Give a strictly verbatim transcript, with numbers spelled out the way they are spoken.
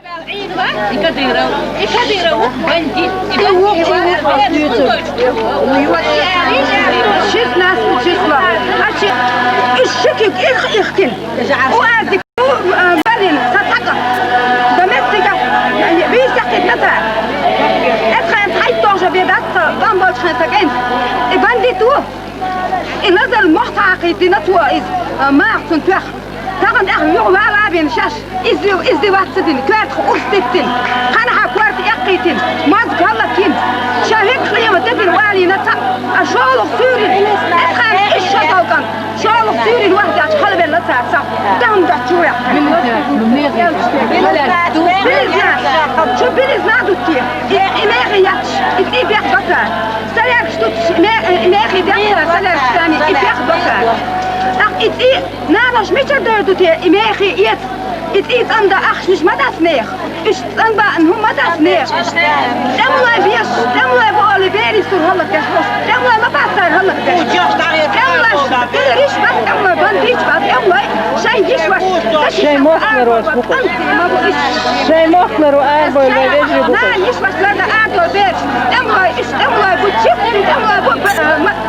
И Кадыров, и Кадыров, бандит, и бандит. Шестнадцать число. Значит, ишшикик их ихкин. У азик, у, э, валин, сатака. Доместика, висакит ната. Эт хайн хай тоже бедат, бамбоч хайн сакен. И бандит у. И назар мохтаки динатуа из, э, махцун тух. Тахан ах юг вала бин шаш. Изди, изди ватса дин, кверт ху урститин. Хана ха кверт яккитин. Маз галатин. Шахид хлема дедин вали ната. А шолух сюрин. Эт хан ишша далкан. Шолух сюрин вахдач халбелла царса. Дам да чуя. Билизна. Чу билизна дутти. И, и мехи яч. И ти бех бата. Саляр штут, и мехи бех, саляр штани, и бех бата. Так и ти Нанаш мича дойдуте, и мехи иет, и цӀий цӀанда ахчниш ма дас нех. Уьш цӀан баъан хӀума ма дас нех. ТӀемлой беш, тӀемлой боли бери сур хӀаллакдеш хӀуш. ТӀемлой ма бацар хӀаллакдеш. ТӀемлой риш бац, тӀемлой бандич бац, тӀемлой шайн йиш ваш. Шайн мохлар ваш бу. Шайн мохлар арбой вай вежи бу. На йиш ваш лада ардо беш. ТӀемлой иш, тӀемлой бу чип, тӀемлой бу, э, ма-